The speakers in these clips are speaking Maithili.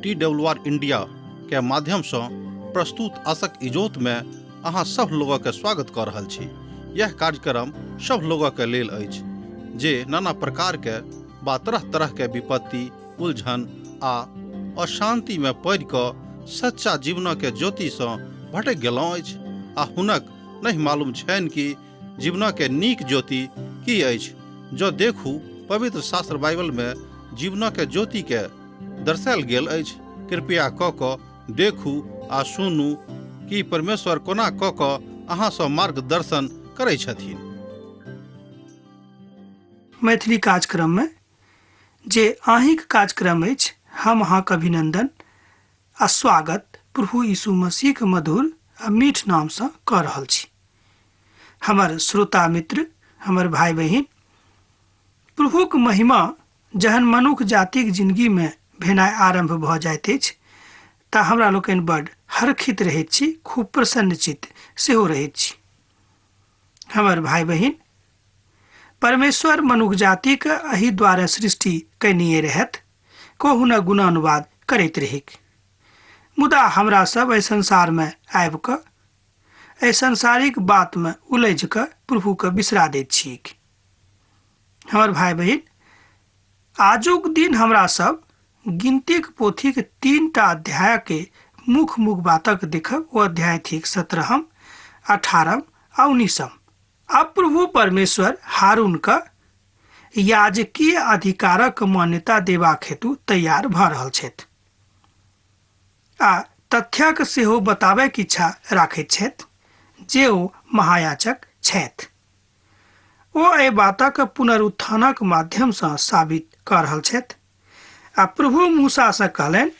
टी डब्ल्यू आर इंडिया के माध्यमसँ प्रस्तुत आशक इजोतमे अहाँ सभ लोगके स्वागत कऽ रहल छी। यह कार्यक्रम सभ लोगके लेल अछि जे नाना प्रकारके वा तरह तरहके विपत्ति, उलझन आ अशान्तिमे पड़ि कऽ सच्चा जीवनके ज्योतिसँ भटकि गेलहुँ अछि आ हुनक नहि मालूम छनि कि जीवनके नीक ज्योति की अछि। जँ देखू पवित्र शास्त्र बाइबलमे जीवनके ज्योतिके दर्शायल गेल अछि। कृपया कऽ कऽ देखू आ सुनू कि परमेश्वर कोना कऽ कऽ अहाँसँ मार्गदर्शन करै छथिन। मैथिली कार्यक्रममे जे अहीँक कार्यक्रम अछि, हम अहाँक अभिनन्दन आ स्वागत प्रभु यीशु मसीहक मधुर आ मीठ नामसँ कऽ रहल छी। हमर श्रोता मित्र, हमर भाई बहिन, प्रभुक महिमा जहन मनुख जातिक जिंदगीमे भेनाइ आरम्भ भऽ जाइत अछि तऽ हमरा लोकनि बड्ड हरखित रहैत छी, खूब प्रसन्नचित्त सेहो रहैत छी। हमर भाई बहिन, परमेश्वर मनुख जातिक एहि द्वारे सृष्टि कयनिए रहथि को हुनक गुणानुवाद करैत रहिक। मुदा हमरा सब एहि संसारमे आबि कऽ एहि सांसारिक बातमे उलझि कऽ प्रभुके बिसरा दैत छियैक। हमर भाई बहिन, आजुक दिन हमरा सब गिनतीक पोथीक 3टा अध्यायके मुख्य मुख्य बातक देखब। ओ अध्याय थिक 17, 18 आ 19। अब प्रभु परमेश्वर हारून के याजकीय अधिकारक मान्यता देबाक हेतु तैयार भऽ रहल छथि आ तथ्यक सेहो बताबयके इच्छा राखैत छथि जे ओ महायाजक छथि। ओ एहि बातक पुनरुत्थानक माध्यमसँ साबित कऽ रहल छथि। आ प्रभु मूसासँ कहलनि,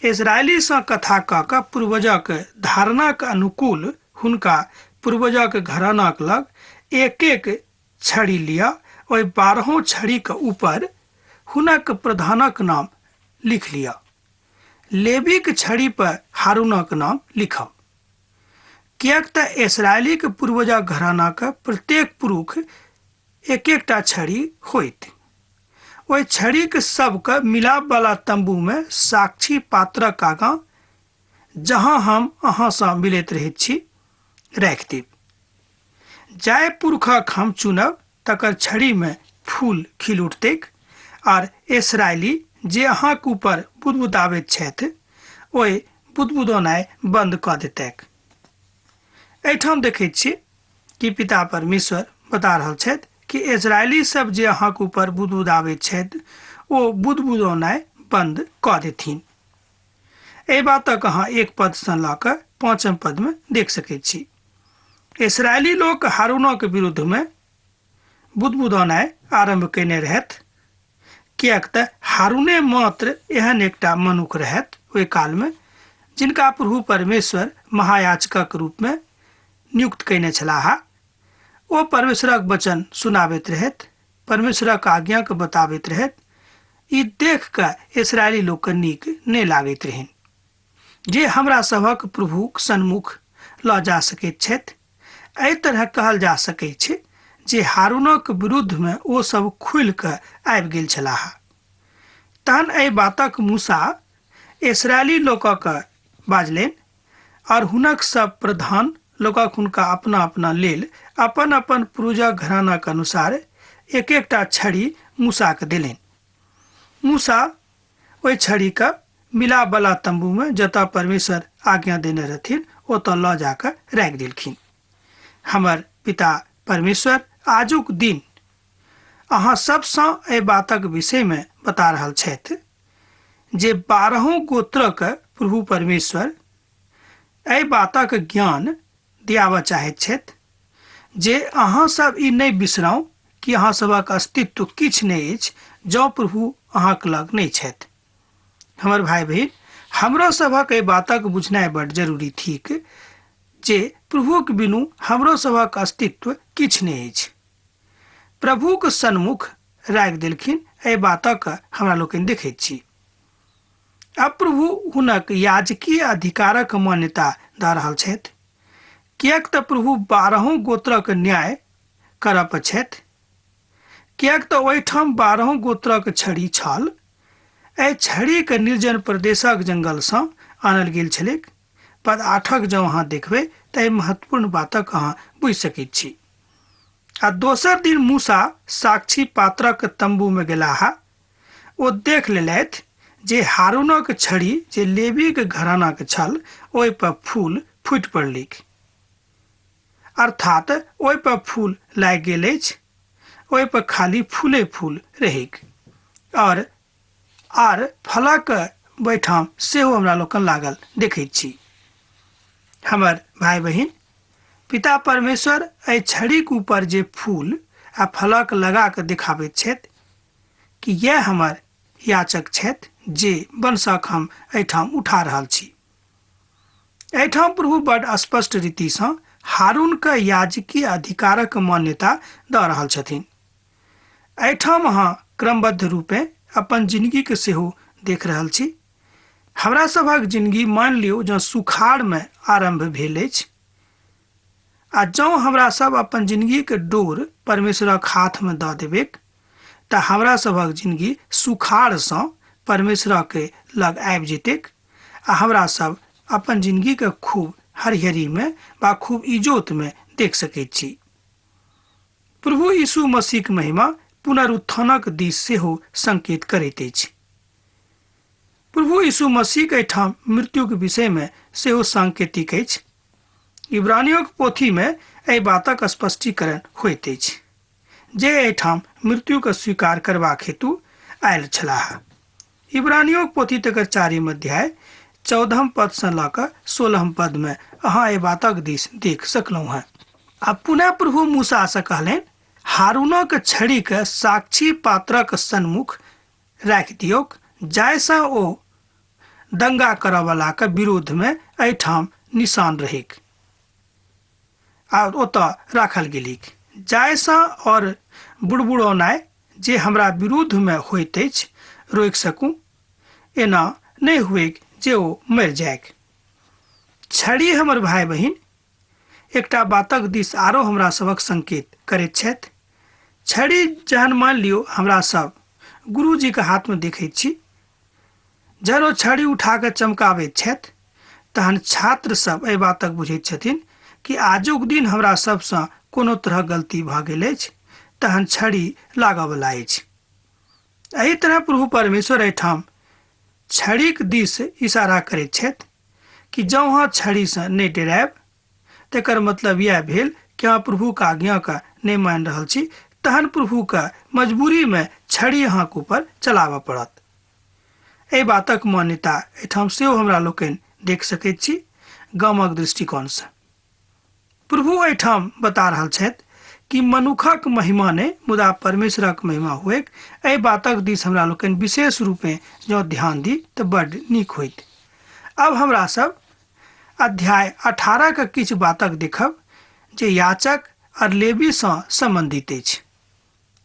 इस्राएलीसँ कथा कऽ कऽ पूर्वजक धारणाक अनुकूल हुनका पूर्वजक घरानाक लग एक एक छड़ी लिअ, ओहि 12 छड़ीक ऊपर हुनक प्रधानक नाम लिख लिअ। लेवीक छड़ी पर हारूनक नाम लिखब, किएक तऽ इस्राएलीक पूर्वजक घरानाक प्रत्येक पुरुष एक एकटा छड़ी होइत। ओहि छड़ीक सबके मिलाप वाला तंबू में साक्षी पात्रक आगाँ, जहाँ हम अहाँसँ मिलैत रहैत छी, राखि देब। जाहि पुरुषक हम चुनब तकर छड़ी में फूल खिल उठतैक, आर इसराइली जे अहाँक ऊपर बुदबुदाबैत छथि ओहि बुदबुदौनाइ बंद कऽ देतैक। एहिठाम देखैत छी कि पिता परमेश्वर बता रहल छथि कि इजरायली सब जे अहाँक ऊपर बुदबुदाबैत छथि ओ बुदबुदौनाइ बंद कऽ देथिन। एहि बातक अहाँ 1 पदसँ लऽ कऽ 5 पदमे देख सकैत छी। इसराइली लोक हारूनक विरुद्धमे बुदबुदौनाइ आरम्भ कयने रहथि, किएक तऽ हारूने मात्र एहन एकटा मनुख रहथि ओहि कालमे जिनका प्रभु परमेश्वर महायाजकक रूपमे नियुक्त कयने छलाह। ओ परमेश्वरक वचन सुनाबैत रहथि, परमेश्वरक आज्ञाके बताबैत रहथि। ई देख कऽ इसराइली लोकके नीक नहि लागैत रहनि जे हमरा सभक प्रभुक सन्मुख लऽ जा सकैत छथि। एहि तरह कहल जा सकैत छै जे हारूनक विरुद्धमे ओ सब खुलि कऽ आबि गेल छलाह। तहन एहि बातक मूसा इसराइली लोकक बाजलनि और हुनक सब प्रधान लोकक हुनका अपना अपना लेल अपन अपन पूर्वजक घरानाक अनुसार एक एकटा छड़ी मूसाके देलनि। मूसा ओहि छड़ीके मिलापवला तम्बूमे जतऽ परमेश्वर आज्ञा देने रहथिन ओतऽ लऽ जाकऽ राखि देलखिन। हमर पिता परमेश्वर आजुक दिन अहाँ सबसँ एहि बातक विषयमे बता रहल छथि जे 12 गोत्रक प्रभु परमेश्वर एहि बातक ज्ञान दियाबऽ चाहैत छथि जे अहाँ सब ई नहि बिसराउ कि अहाँ सबक अस्तित्व किछु नहि अछि जँ प्रभु अहाँक लग नहि छथि। हमर भाई बहिन, हमरो सभक एहि बातक बुझनाइ बड जरूरी थिक जे प्रभुक बिनु हमरो सभक अस्तित्व किछु नहि अछि। प्रभुक सन्मुख राखि देलखिन, एहि बातक हमरा लोकनि देखैत छी। अब प्रभु हुनक याजकीय अधिकारक मान्यता दऽ रहल छथि, किएक तऽ प्रभु 12 गोत्रक न्याय करऽ पर छथि, किएक तऽ ओहिठाम 12 गोत्रक छड़ी छल। एहि छड़ीके निर्जन प्रदेशक जंगलसँ आनल गेल छलैक। पद 8 जँ अहाँ देखबै तऽ एहि महत्वपूर्ण बातक अहाँ बुझि सकैत छी। आ दोसर दिन मूसा साक्षी पात्रक तंबू में गेलाह। ओ देख लेलथि जे हारूनक छड़ी जे लेवीक घरानाक छल ओहि पर फूल फूटि पड़लैक, अर्थात ओहि पर फूल लागि गेल अछि, ओहि पर खाली फूले फूल रहैक। और आर फलक बैठाम सेहो हमरा लोकन लागल देखैत छी। हमर भाई बहिन, पिता परमेश्वर एहि छड़ीक ऊपर जे फूल आ फलक लगा कऽ देखाबैत छथि कि यैह हमर याचक छथि जे वंशक हम एहिठाम उठा रहल छी। एहिठाम प्रभु बड स्पष्ट रीतिसँ हारूनके याजकीय अधिकारक मान्यता दऽ रहल छथिन। एहिठाम अहाँ क्रमबद्ध रूपे अपन जिनगीके सेहो देख रहल छी। हमरा सभक जिनगी मानि लियौ जँ सुखाड़मे आरम्भ भेल अछि आ जँ हमरा सब अपन जिनगीके डोर परमेश्वरक हाथमे दऽ देबैक तऽ हमरा सभक जिनगी सुखाड़सँ परमेश्वरके लग आबि जेतैक आ हमरा सब अपन जिनगीके खूब हरिहरीमे वा खूब इजोतमे देख सकैत छी। प्रभु यीशु मसीहक महिमा पुनरुत्थानक दिस सेहो संकेत करैत अछि। प्रभु यीशु मसीहक एहिठाम मृत्युक विषयमे सेहो सांकेतिक अछि। इब्रानियोक पोथीमे एहि बातक स्पष्टीकरण होइत अछि जे एहिठाम मृत्युके स्वीकार करबाक हेतु आयल छलाह। इब्रानियोक पोथी तकर 4 अध्याय 14 पदसँ लऽ कऽ 16 पदमे अहाँ एहि बातक दिस देख सकलहुँ हेँ। आ पुनः प्रभु मूसासँ कहलनि, हारूनक छड़ीके साक्षी पात्रक सन्मुख राखि दियौक, जाहिसँ ओ दंगा करऽवलाके विरोधमे एहिठाम निशान रहैक। आ ओतऽ राखल गेलिक, जाहिसँ और बुड़बुड़ौनाइ जे हमरा विरुद्धमे होइत अछि रोकि सकूँ, एना नहि हुएक जे ओ मरि जाइक। छड़ी हमर भाई बहिन एकटा बातक दिस आरो हमरा सभक संकेत करैत छथि। छड़ी जहन मान लियौ हमरा सब गुरुजीके हाथमे देखैत छी, जहन ओ छड़ी उठा कऽ चमकाबैत छथि तहन छात्र सब एहि बातक बुझैत छथिन कि आजुक दिन हमरा सबसँ कोनो तरहक गलती भऽ गेल अछि, तहन छड़ी लागऽवला अछि। एहि तरह प्रभु परमेश्वर एहिठाम छड़ीक दिस इशारा करैत छथि कि जँ अहाँ छड़ीसँ नहि डरायब तकर मतलब यैह भेल कि अहाँ प्रभुक आज्ञाके नहि मानि रहल छी, तहन प्रभुके मजबूरीमे छड़ी अहाँके ऊपर चलाबऽ पड़त। एहि बातक मान्यता एहिठाम सेहो हमरा लोकनि देख सकैत छी गामक दृष्टिकोणसँ। प्रभु एहिठाम बता रहल छथि कि मनुखक महिमा नहि मुदा परमेश्वरक महिमा हुएक, एहि बातक दिस हमरा लोकनि विशेष रूपे जँ ध्यान दी तऽ बड्ड नीक होइत। अब हमरा सब अध्याय 18 के किछु बातक देखब जे याचक और लेवीसँ संबंधित अछि।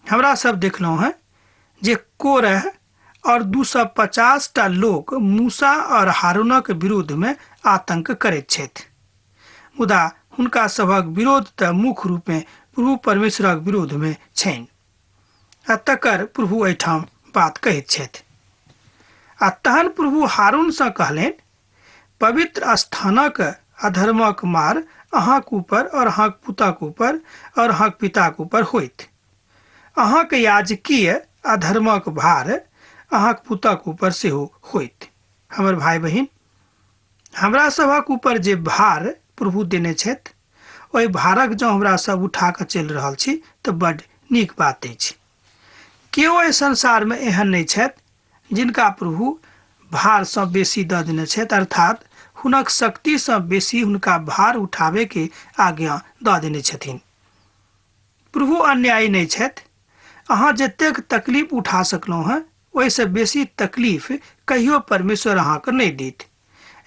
हमरा सब देखलहुँ हेँ जे कोरह और 250 टा लोक मूसा और हारूनक विरुद्धमे आतंक करैत छथि, मुदा हुनका सभक विरोध तऽ मुख्य रूपे प्रभु परमेश्वरक विरोधमे छनि आ तकर प्रभु एहिठाम बात कहैत छथि। आ तहन प्रभु हारूनसँ कहलनि, पवित्र स्थानक अधर्मक मार अहाँक ऊपर और अहाँक पुतक ऊपर और अहाँक पिताक ऊपर होइत। अहाँक याजकीय अधर्मक भार अहाँक पुतक ऊपर सेहो होइत। हमर भाई बहिन, हमरा सभक ऊपर जे भार प्रभु देने छथि ओहि भारक जँ हमरा सब उठा कऽ चलि रहल छी तऽ बड्ड नीक बात अछि। केओ एहि संसारमे एहन नहि छथि जिनका प्रभु भारसँ बेसी दऽ देने छथि, अर्थात हुनक शक्तिसँ बेसी हुनका भार उठाबैके आज्ञा दऽ देने छथिन। प्रभु अन्यायी नहि छथि। अहाँ जतेक तकलीफ उठा सकलहुँ हेँ ओहिसँ बेसी तकलीफ कहियो परमेश्वर अहाँके नहि देत।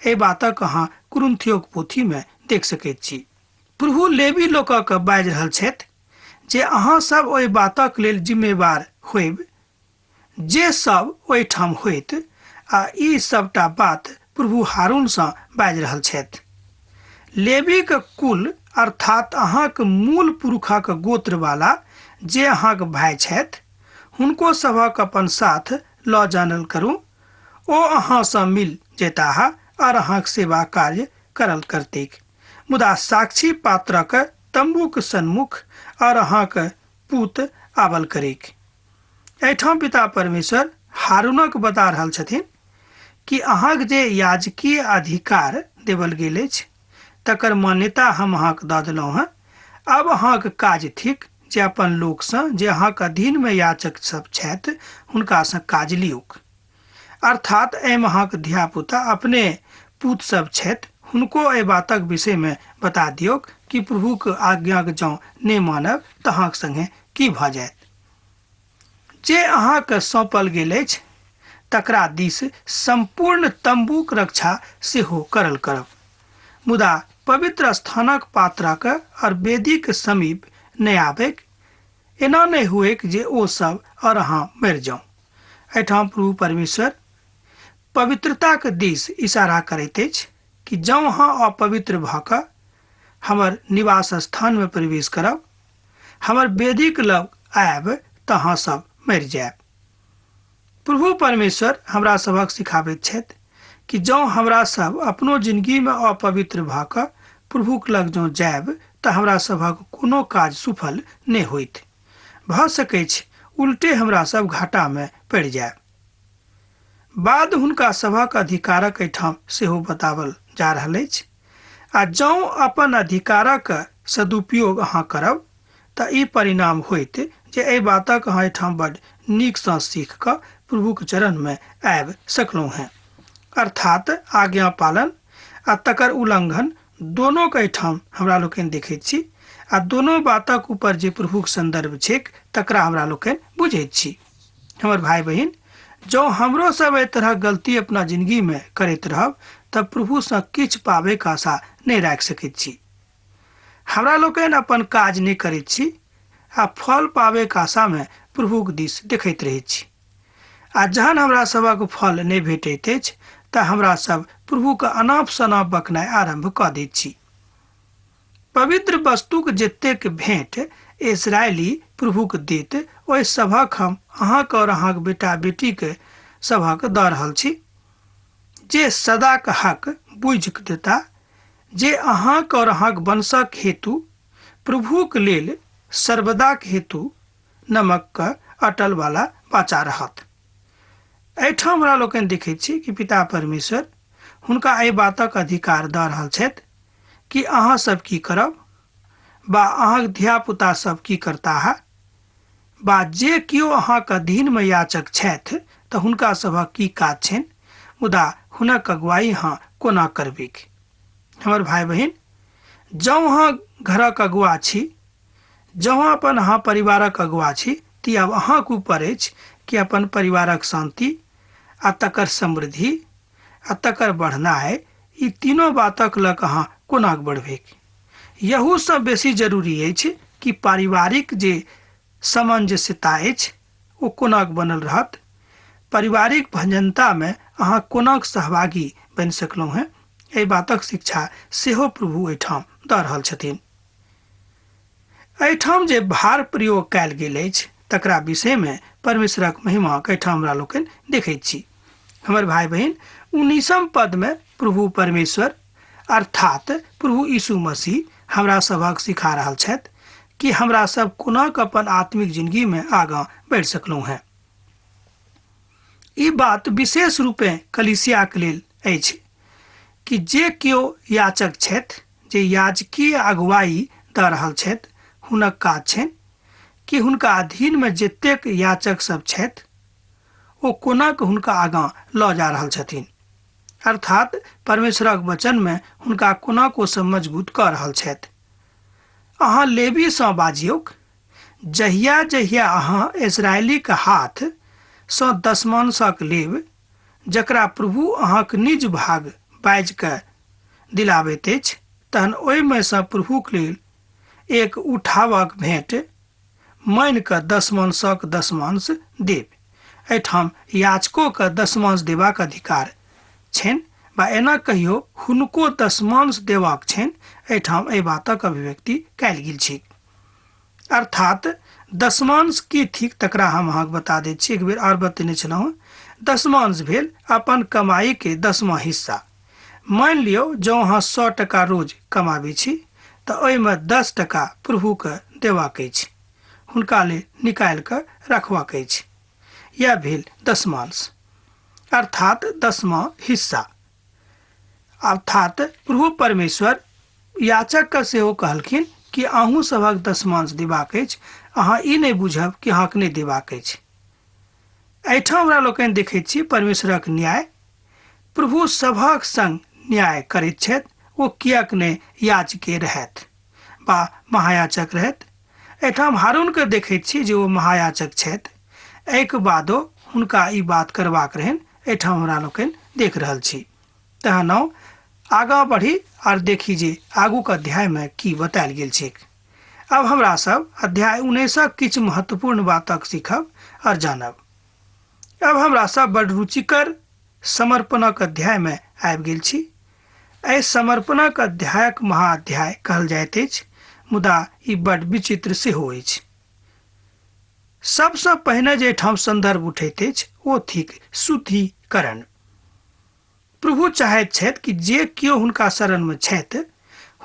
एहि बातक अहाँ कुरिन्थियोक पोथीमे देख सकैत छी। प्रभु लेवी लोकक बाजि रहल छथि जे अहाँ सब ओहि बातक लेल जिम्मेवार होयब जे सब ओहिठाम होइत, आ ई सबटा बात प्रभु हारूनसँ बाजि रहल छथि। लेवीक कुल अर्थात अहाँक मूल पुरुषक गोत्रवाला जे अहाँक भाय छथि हुनको सभक अपन साथ लऽ जानल करू ओ अहाँसँ मिल जेताह और अहाँक सेवा कार्य करल करतीक। मुदा साक्षी पात्रक तम्बूक सन्मुख और अहाँक पूत आवल करेक। एहिठाम पिता परमेश्वर हारूनक बता रहल छथिन कि अहाँक जे याजकीय अधिकार देवल गेल अछि तकर मान्यता हम अहाँके दऽ देलहुँ हँ। आब अहाँक काज थिक जे अपन लोकसँ जे अहाँक अधीनमे याचक सब छथि हुनकासँ काज लियौक। अर्थात एहिमे अहाँक धियापुता अपने पूत सब छथि हुनको एहि बातक विषयमे बता दियौक कि प्रभुक आज्ञाक जँ नहि मानब तऽ अहाँक संगे की भऽ जायत। जे अहाँके सौंपल गेल अछि तकरा दिस सम्पूर्ण तम्बूक रक्षा सेहो करल करब। मुदा पवित्र स्थानक पात्रक और वेदीक समीप नहि आबैक, एना नहि हुएक जे ओ सब और अहाँ मरि जाउ। एहिठाम प्रभु परमेश्वर पवित्रताक दिस इशारा करैत अछि कि जँ अहाँ अपवित्र भऽ कऽ हमर निवास स्थानमे प्रवेश करब, हमर वेदीक लग आयब, तऽ अहाँ सब मरि जायब। प्रभु परमेश्वर हमरा सभक सिखाबैत छथि कि जँ हमरा सब अपनो जिंदगीमे अपवित्र भऽ कऽ प्रभुक लग जँ जायब तऽ हमरा सभक कोनो काज सुफल नहि होइत। भऽ सकैछ उल्टे हमरा सब घाटामे पड़ि जायब। बाद हुनका सभक अधिकारक एहिठाम सेहो बताओल जा रहल अछि। आ जँ अपन अधिकारक सदुपयोग अहाँ करब तऽ ई परिणाम होइत जे एहि बातक अहाँ एहिठाम बड नीकसँ सीख कऽ प्रभुक चरणमे आबि सकलहुँ हेँ। अर्थात आज्ञा पालन आ तकर उल्लंघन दोनोके एहिठाम हमरा लोकनि देखैत छी आ दोनो बातक ऊपर जे प्रभुक संदर्भ छैक तकरा हमरा लोकनि बुझैत छी। हमर भाय बहिन, जँ हमरो सब एहि तरहक गलती अपना जिंदगीमे करैत रहब तऽ प्रभुसँ किछु पाबैके आशा नहि राखि सकैत छी। हमरा लोकनि अपन काज नहि करैत छी आ फल पाबैके आशामे प्रभुक दिस देखैत रहैत छी। आ जहन हमरा सभक फल नहि भेटैत अछि तऽ हमरा सब प्रभुके अनाप शनाप बकनाइ आरम्भ कऽ दैत छी। पवित्र वस्तुक जतेक भेंट इस्राएली प्रभुक देत ओहि सभक हम अहाँक और अहाँक बेटा बेटीके सभक दऽ रहल छी, जे सदाक हक बुझि देता, जे अहाँक और अहाँक वंशक हेतु प्रभुक लेल सर्वदाक हेतु नमक अटल वाला वाचा रहत। एहिठाम हमरा लोकनि देखैत छी कि पिता परमेश्वर हुनका एहि बातक अधिकार दऽ रहल छथि कि अहाँ सब की करब बा अहाँक धियापुता सब की करताह बा जे केओ अहाँक अधीनमे याचक छथि तऽ हुनका सभक की काज छनि, मुदा हुनक अगुवाई अहाँ कोना करबैक। हमर भाय बहिन, जँ अहाँ घरक अगुआ छी, जँ अपन अहाँ परिवारक अगुआ छी, ती आब अहाँक ऊपर अछि कि अपन परिवारक शान्ति आ तकर समृद्धि आ तकर बढ़नाइ, ई तीनो बातक लऽ कऽ अहाँ कोना बढ़बैक। यहूसँ बेसी जरूरी अछि कि पारिवारिक जे सामंजस्यता अछि ओ कोना बनल रहत, पारिवारिक भंजनतामे अहाँ कोना सहभागी बनि सकलहुँ हेँ, एहि बातक शिक्षा सेहो प्रभु एहिठाम दऽ रहल छथिन। एहिठाम जे भार प्रयोग कयल गेल अछि तकरा विषयमे परमेश्वरक महिमा एहिठाम हमरा लोकनि देखैत छी। हमर भाय बहिन, 19 पदमे प्रभु परमेश्वर अर्थात प्रभु यीशु मसीह हमरा सभक सिखा रहल छथि कि हमरा सब कोना अपन आत्मिक जिंदगीमे आगाँ बढ़ि सकलहुँ हेँ। ई बात विशेष रूपे कलीसियाक लेल अछि कि जे केओ याचक छथि, जे याजकीय अगुवाई दऽ रहल छथि, हुनक काज छनि कि हुनका अधीनमे जतेक याचक सब छथि ओ कोना कऽ हुनका आगाँ लऽ जा रहल छथिन, अर्थात परमेश्वरक वचनमे हुनका कोना कऽ ओ सब मजबूत कऽ रहल छथि। अहाँ लेवीसँ बाजियौक, जहिया जहिया अहाँ इस्राएलीक हाथ सँ दशमांशक लेब, जकरा प्रभु अहाँक निज भाग बाजि कऽ दिलाबैत अछि, तहन ओहिमे सँ प्रभुक लेल एक उठावक भेंट मानि कऽ दशमांशक दशमांश देब। एहिठाम याचकोके दशमांश देबाक अधिकार छनि, बा एना कहियो हुनको दशमांश देबाक छनि, एहिठाम एहि बातक अभिव्यक्ति कयल गेल छै। अर्थात दशमांश की थिक तकरा हम अहाँके बता दैत छी, एक बेर आओर बतेने छलहुँ। दशमांश भेल अपन कमाई के 10वां हिस्सा। मान लियौ जँ अहाँ 100 टका रोज कमाबै छी तऽ ओहिमे 10 टका प्रभुके देबाक अछि, हुनका लेल निकालि कऽ रखबाक अछि। यह भेल दशमांश अर्थात 10वां हिस्सा। अर्थात प्रभु परमेश्वर याचक के सेहो कहलखिन कि अहूँ सभक दशमांश देबाक अछि, अहाँ ई नहि बुझब कि अहाँके नहि देबाक अछि। एहिठाम हमरा लोकनि देखैत छी परमेश्वरक न्याय। प्रभु सभक संग न्याय करैत छथि, ओ किएक नहि याचके रहथि बा महायाचक रहथि। एहिठाम हारून के देखैत छी जे ओ महायाचक छथि, एहिके बादो हुनका ई बात करबाक रहनि। एहिठाम हमरा लोकनि देख रहल छी। तहन आगाँ बढ़ी आर देखी जे आगूके अध्यायमे की बतायल गेल छैक। अब हमरा सब अध्याय 19 किछु महत्वपूर्ण बातक सीखब और जानब। अब हमरा सब बड़ रुचिकर समर्पणक अध्यायमे आबि गेल छी। एहि समर्पणक अध्यायक महाअध्याय कहल जाइत अछि, मुदा ई बड़ विचित्र सेहो अछि। सबसँ पहिने जे ठाम संदर्भ उठैत अछि ओ थिक शुद्धिकरण। प्रभु चाहैत छथि कि जे केओ हुनका शरणमे छथि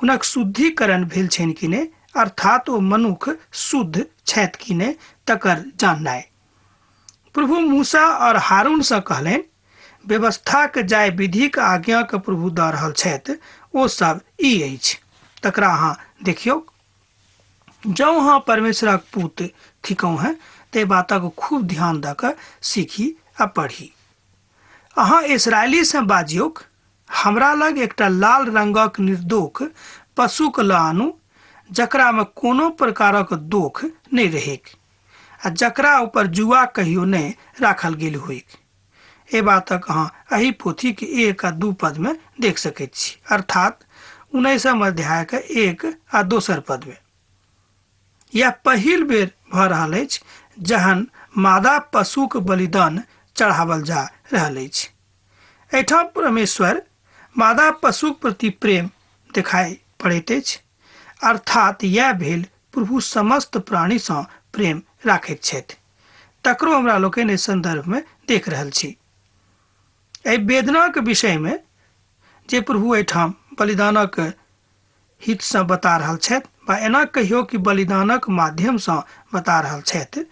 हुनक शुद्धिकरण भेल छनि कि नहि, अर्थात ओ मनुख शुद्ध छथि कि नहि तकर जाननाइ। प्रभु मूसा और हारून से कहलनि, व्यवस्थाक जाय विधिक आज्ञाके प्रभु दऽ रहल छथि ओ सब ई अछि, तकरा अहाँ देखियौ। जँ अहाँ परमेश्वरक पूत थिकहुँ हैं ते बातक खूब ध्यान दऽ कऽ सीखी आ पढ़ी। अहाँ इसराइली से बाजियौक, हमरा लग एकटा लाल रंगक निर्दोख पशुक लऽ आनू जकरामे कोनो प्रकारक दोख नहि रहैक आ जकरा ऊपर जुआ कहियो नहि राखल गेल होइक। एहि बातक अहाँ एहि पोथीके 1 आ 2 पदमे देख सकैत छी, अर्थात 19 अध्यायके 1 आ 2 पदमे। यह पहिल बेर भऽ रहल अछि जहन मादा पशुक बलिदान चढ़ावल जा रहल अछि। एहिठाम परमेश्वर मादा पशुक प्रति प्रेम देखाइ पड़ैत अछि, अर्थात यह भेल प्रभु समस्त प्राणीसँ प्रेम राखैत छथि, तकरो हमरा लोकनि एहि संदर्भमे देख रहल छी। एहि वेदनाक विषयमे जे प्रभु एहिठाम बलिदानक हितसँ बता रहल छथि बा एना कहियो कि बलिदानक माध्यमसँ बता रहल छथि,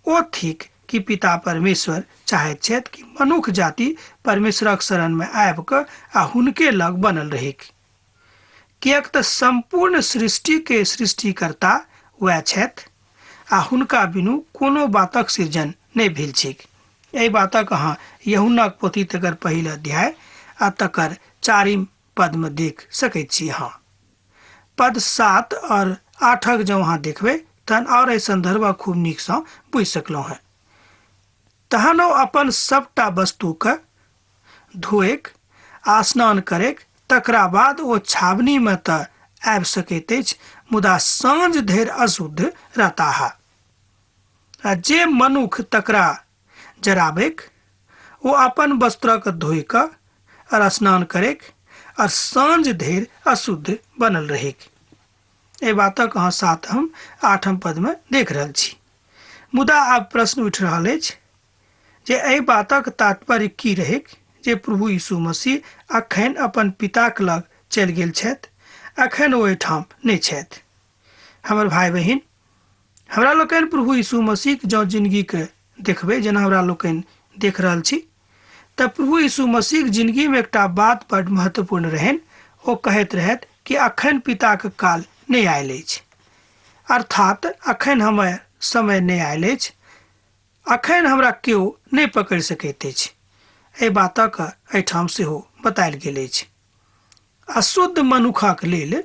ओ थिक कि पिता परमेश्वर चाहैत छथि कि मनुख जाति परमेश्वरक शरणमे आबि कऽ आ हुनके लग बनल रहैक, किएक तऽ सम्पूर्ण सृष्टिके सृष्टिकर्ता वएह छथि आ हुनका बिनु कोनो बातक सृजन नहि भेल छैक। एहि बातक अहाँ यूहन्नाक पोथी तकर पहिल अध्याय आ तकर 4 पदमे देख सकैत छी। अहाँ पद 7 और 8 जँ अहाँ देखबै तहन और एहि संदर्भ खूब नीकसँ बुझि सकलहुँ हेँ। तहन ओ अपन सबटा वस्तुके धोएक आ स्नान करैक, तकरा बाद ओ छावनीमे तऽ आबि सकैत अछि, मुदा साँझ धरि अशुद्ध रहताह। आ जे मनुख तकरा जराबैक ओ अपन वस्त्रक धोइ कऽ और स्नान करैक और साँझ धरि अशुद्ध बनल रहैक। एहि बातक अहाँ 7 8 पदमे देख रहल छी। मुदा आब प्रश्न उठि रहल अछि जे एहि बातक तात्पर्य की रहैक जे प्रभु यीशु मसीह अखन अपन पिताक लग चलि गेल छथि, अखन ओ एहिठाम नहि छथि। हमर भाई बहिन, हमरा लोकनि प्रभु यीशु मसीहक जँ जिंदगीके देखबै जेना हमरा लोकनि देख रहल छी, तऽ प्रभु यीशु मसीहक जिंदगीमे एकटा बात बड महत्वपूर्ण रहनि। ओ कहैत रहथि कि अखन पिताक काल नहि आयल अछि, अर्थात अखन हमर समय नहि आयल अछि, अखन हमरा केओ नहि पकड़ि सकैत अछि। एहि बातक एहिठाम सेहो बतायल गेल अछि। अशुद्ध मनुखक लेल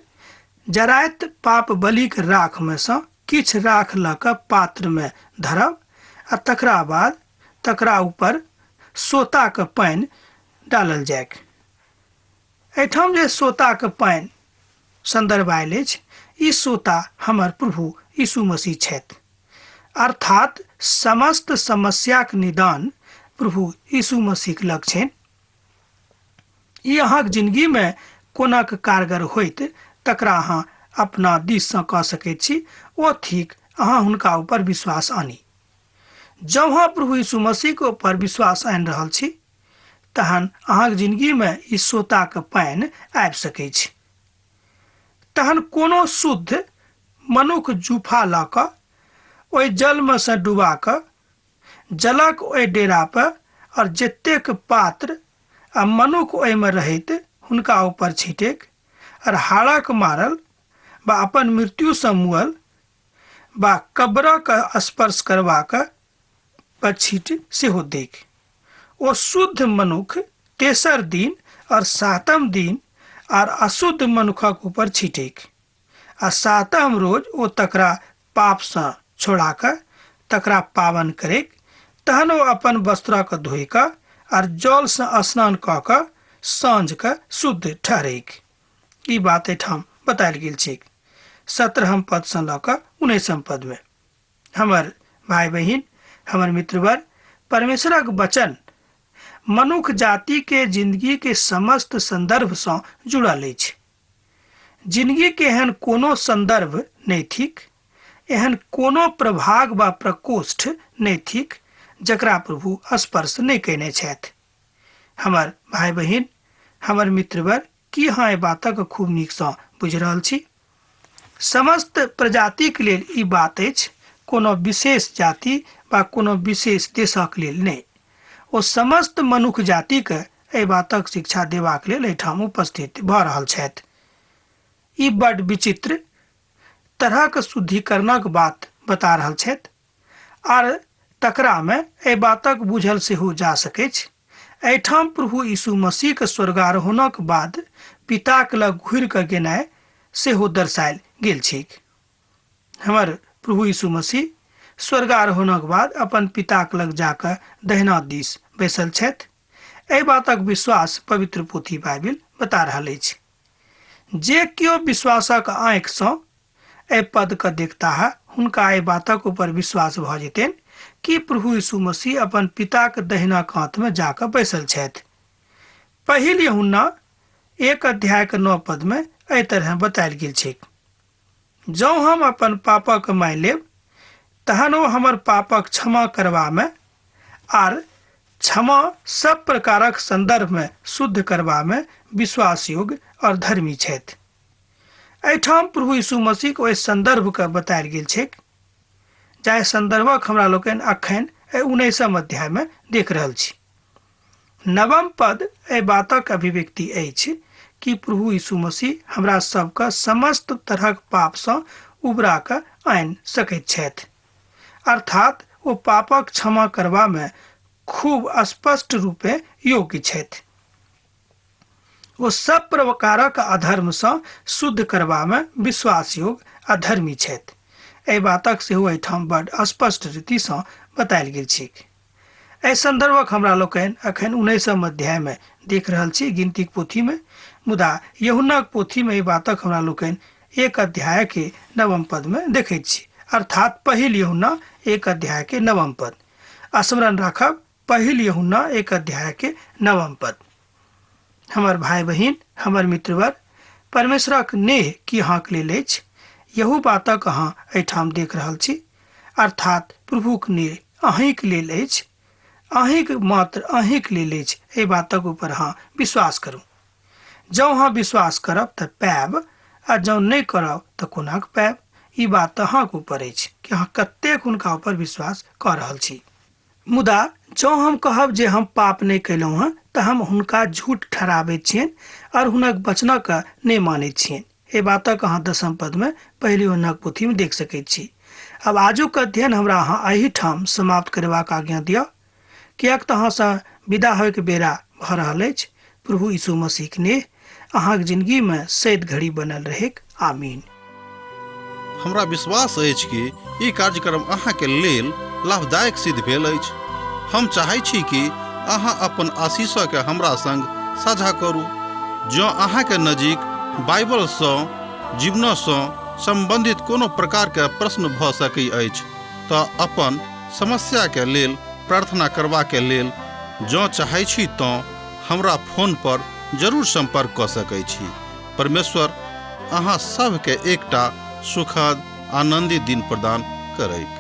जराइत पाप बलिक राखमे सँ किछु राख लऽ कऽ पात्रमे धरब आ तकरा बाद तकरा ऊपर सोताक पानि डालल जाइक। एहिठाम जे सोताक पानि संदर्भ आयल अछि, ई सोता हमर प्रभु यीशु मसीह छथि, अर्थात समस्त समस्याक निदान प्रभु यीशु मसीहक लग छनि। ई अहाँक जिंदगीमे कोनाक कारगर होइत तकरा अहाँ अपना दिससँ कऽ सकैत छी, ओ थिक अहाँ हुनका ऊपर विश्वास आनी। जँ अहाँ प्रभु यीशु मसीहके ऊपर विश्वास आनि रहल छी तहन अहाँके जिंदगीमे ई सोताके पानि आबि सकै छै। तहन कोनो शुद्ध मनुख जूफा लऽ कऽ ओहि जलमे सँ डुबा कऽ जलक ओहि डेरा पर और जतेक पात्र आ मनुख ओहिमे रहैत हुनका ऊपर छीटेक और हाड़क मारल बा अपन मृत्युसँ मुअल बा कब्रक स्पर्श करबाक पर छीट सेहो दैक। ओ शुद्ध मनुख तेसर दिन और सातम दिन आर अशुद्ध मनुखक ऊपर छीटैक आ सातम रोज ओ तकरा पापसँ छोड़ा कऽ तकरा पावन करैक। तहन ओ अपन वस्त्रक धोइ कऽ आर जलसँ स्नान कऽ कऽ साँझ कऽ शुद्ध ठहरैक। ई बात एहिठाम बतायल गेल छैक 17हम पदसँ लऽ कऽ 19म पदमे। हमर भाय बहिन, हमर मित्रवर, परमेश्वरक वचन मनुख जाति के जिंदगी के समस्त संदर्भ सँ जुड़ल अछि। जिंदगी के एहन कोनो संदर्भ नहि थिक, एहन कोनो प्रभाग वा प्रकोष्ठ नहि थिक जकरा प्रभु स्पर्श नहि कयने छथि। हमर भाय बहिन, हमर मित्रवर, की अहाँ एहि बातक खूब नीकसँ बुझि रहल छी? समस्त प्रजातिक लेल ई बात अछि, कोनो विशेष जाति वा कोनो विशेष देशक लेल नहि। ओ समस्त मनुख जातिके एहि बातक शिक्षा देबाक लेल एहिठाम उपस्थित भऽ रहल छथि। ई बड्ड विचित्र तरहक शुद्धिकरणक बात बता रहल छथि आर तकरामे एहि बातक बुझल सेहो जा सकैछ। एहिठाम प्रभु यीशु मसीहक स्वर्गारोहणक बाद पिताक लग घुरि कऽ गेनाइ सेहो दर्शायल गेल छैक। हमर प्रभु यीशु मसीह स्वर्गारोहणक बाद अपन पिताक लग जा कऽ दहिना दिस बैसल छथि। एहि बातक विश्वास पवित्र पोथी बाइबिल बता रहल अछि। जे केओ विश्वासक आँखिसँ एहि पदके देखताह हुनका एहि बातक ऊपर विश्वास भऽ जेतनि कि प्रभु यीशु मसीह अपन पिताक दहिना कातमे जाकऽ बैसल छथि। पहिल यूहन्ना 1 अध्यायक 9 पदमे एहि तरहे बतायल गेल छैक, जँ हम अपन पापक मानि लेब तहन ओ हमर पापक क्षमा करबामे आर क्षमा सब प्रकारक संदर्भमे शुद्ध करबामे विश्वासयोग्य और धर्मी छथि। एहिठाम प्रभु यीशु मसीहक ओहि संदर्भके बतायल गेल छैक जाहि संदर्भक हमरा लोकनि अखन एहि 19म अध्यायमे देख रहल छी। 9म पद एहि बातक अभिव्यक्ति अछि कि प्रभु यीशु मसीह हमरा सबके समस्त तरहक पापसँ उबरा कऽ आनि सकैत छथि, अर्थात ओ पापक क्षमा करबामे खूब स्पष्ट रूपे योग्य छथि। ओ सब प्रकारक अधर्मसँ शुद्ध करबामे विश्वासयोग्य आ धर्मी छथि। एहि बातक सेहो एहिठाम बड स्पष्ट रीतिसँ बतायल गेल छैक। एहि संदर्भक हमरा लोकनि अखन 19म अध्यायमे देख रहल छी गिनतीक पोथीमे, मुदा यूहन्नाक पोथीमे एहि बातक हमरा लोकनि 1 अध्यायके 9म पदमे देखैत छी, अर्थात पहिल यूहन्ना 1 अध्यायके 9म पद। स्मरण राखब, पहिल यूहन्ना 1 अध्यायके 9म पद। हमर भाय बहिन, हमर मित्रवर, परमेश्वरक नेह की अहाँक लेल अछि, यहू बातक अहाँ एहिठाम देख रहल छी, अर्थात प्रभुक नेह अहींक लेल अछि, अहींक मात्र अहींक लेल अछि। एहि बातक ऊपर अहाँ विश्वास करू। जँ अहाँ विश्वास करब तऽ पायब, आ जँ नहि करब तऽ कोना कऽ पायब। ई बात तऽ अहाँक ऊपर अछि कि अहाँ कतेक हुनका ऊपर विश्वास कऽ रहल छी। मुदा जँ हम कहब जे हम पाप नहि कयलहुँ हँ तऽ हम हुनका झूठ ठहराबैत छियनि आओर हुनक वचनक नहि मानैत छियनि। एहि बातक अहाँ 10म पदमे पहिल यूहन्नाक पोथीमे देख सकैत छी। आब आजुक अध्ययन हमरा अहाँ एहिठाम समाप्त करबाक आज्ञा दिअ, किएक तऽ अहाँसँ विदा होइके बेरा भऽ रहल अछि। प्रभु यीशु मसीहक नेह अहाँक जिंदगीमे सैद घड़ी बनल रहैक। आमीन। हमरा विश्वास अछि कि ई कार्यक्रम अहाँके लेल लाभदायक सिद्ध भेल अछि। हम चाहै छी कि अहाँ अपन आशीषके हमरा संग साझा करू। जँ अहाँके नजीक बाइबलसँ जीवनसँ सम्बन्धित कोनो प्रकारके प्रश्न भऽ सकै अछि तऽ अपन समस्याके लेल प्रार्थना करबाके लेल जँ चाहै छी तँ हमरा फोन पर जरूर सम्पर्क कऽ सकै छी। परमेश्वर अहाँ सभके एकटा सुखद आनन्दित दिन प्रदान करैक।